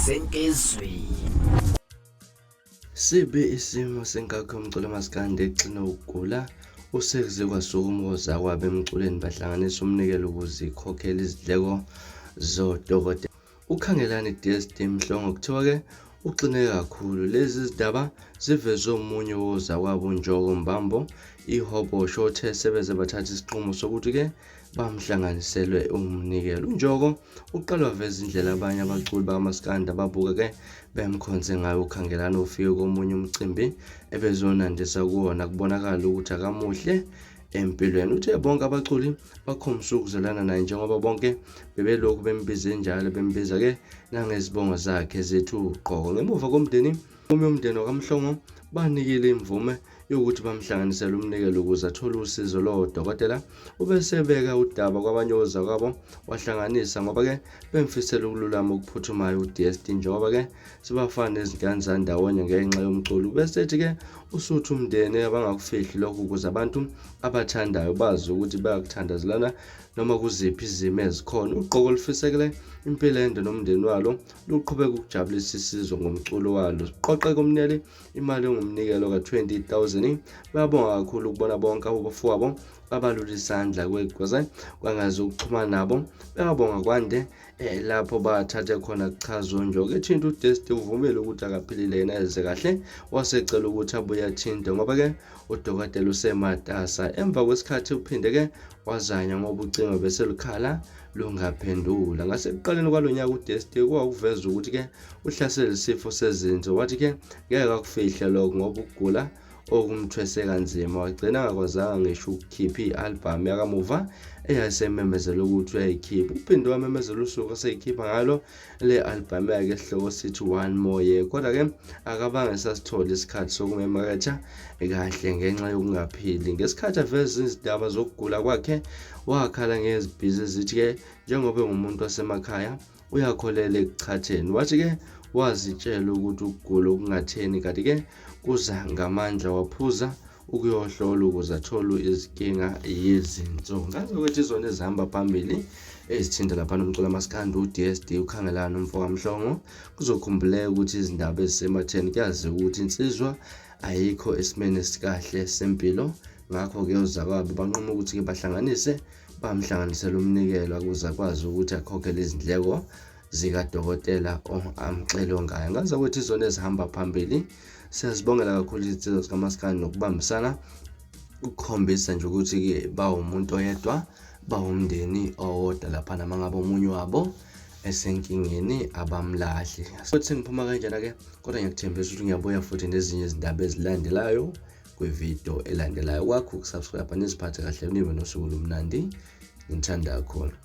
Senkizweni. Sibi isimo senkakha yomculo maskandi exina ukugula usekuze kwasukuma ozakwabo emculweni bahlanganisa umnikelo ukuze ikhokhele izindleko zodokotela. UKhangelani DSD Mhlongo kuthiwa-ke uxineke kakhulu. Lezi zindaba zivezwe omunye wozakwabo uNjoko Mbambo ihobosho othe sebeze bathatha isinqumo sokuthi-ke bamhlanganiselwe umnikelo. UNjoko uqale waveza indlela abanye abaculi bakamaskandi ababuka-ke bemkhonze ngayo uKhangelani ofike komunye umcimbi ebezonandisa kuwona kubonakala ukuthi akamuhle empilweni. Uthe bonke abaculi bakhombisa ukuzwelana naye njengoba bonke bebelokhu bembize njalo bembiza-ke nangezibongo zakhe zethu uqobo. Ngemuva komndeni omunye umndeni wakaMhlongo banikile imvume yokuthi bamhlanganisele umnikelo ukuze athole usizo lodokotela. Ubesebeka udaba kwabanye ozakwabo wahlanganisa ngoba-ke bemfisela ukululama okuphuthumayo uDSD njengoba-ke sebafana nezingane zandawonye ngenxa yomculo. Ubesethi-ke usuthu umndeni abangakufihli lokhu ukuze abantu abathandayo bazi ukuthi bayakuthandazelana noma kuziphi izimo ezikhona. Ugqoko olufisekele impilo ende nomndeni walo luqhubeka ukujabulisa isizwe ngomculo walo. Siqoqe komneli imali engumnikelo ka-20,000. Bayabonga kakhulu ukubona bonke abafowabo abalula isandla kwegwaze kwangazi ukuxhumana nabo. Bayabonga kwande lapho bathathe khona kuchaza uNjoko. Ethinta uDesty uvumile ukuthi akaphilile yena eze kahle wasecela ukuthi abuye athinte ngoba-ke udokotela usematasa. Emva kwesikhathi uphinde-ke wazanya ngoba ucingo beselukhala lungaphendula. Ngasekuqaleni kwalo nyaka uDesty kwakuveza ukuthi-ke uhlaselwe isifo sezinso wathi-ke ngeke akufihle lokho ngoba ukugula okumthwese kanzima wagcina angakwazanga ngisho ukukhipha i-albhamu yakamuva eyayisememezela ukuthi uyayikhipha. Uphinde wamemezela usuku aseyikhipha ngalo le albhamu yakhe esihloko sithi One More Year kodwa-ke akabange esasithola isikhathi sokumemaketha kahle ngenxa yokungaphili. Ngesikhathi aveza izindaba zokugula kwakhe wakhala ngezibhizi ezithi-ke njengoba engumuntu wasemakhaya uyakholela ekuchatheni. Wathi-ke wazitshela ukuthi ukugula okungatheni kanti-ke kuza ngamandla waphuza ukuyohlola ukuze athole izinkinga yezinso. Ngazi ukuthi izona ezihamba phambili ezithinta lapha nomculo amaskandi uDSD ukhangelana umfo kaMhlongo. Kuzokhumbuleka ukuthi izindaba ezisematheni kuyaziwa ukuthi insizwa ayikho esimeni esikahle sempilo ngakho-ke ozakwabo banquma ukuthi-ke bahlanganise bamhlanganisela umnikelo ukuze akwazi ukuthi akhokhele izindleko zikadokotela amxilongayo. Ngazi ukuthi izona ezihamba phambili. Siyazibongela kakhulu izinsizwa zikamaskandi nokubambisana ukukhombisa nje ukuthi-ke bawumuntu oyedwa bawumndeni owodwa laphana uma ngabe omunye wabo esenkingeni abamlahli. Futhi sengiphuma kanjena-ke kodwa ngiyakuthembisa ukuthi ngiyabuya futhi nezinye izindaba ezilandelayo kwividiyo elandelayo. Kwakho ukusubscribe niziphathe kahle nibe nosuku olumnandi. Ngithanda kakhulu.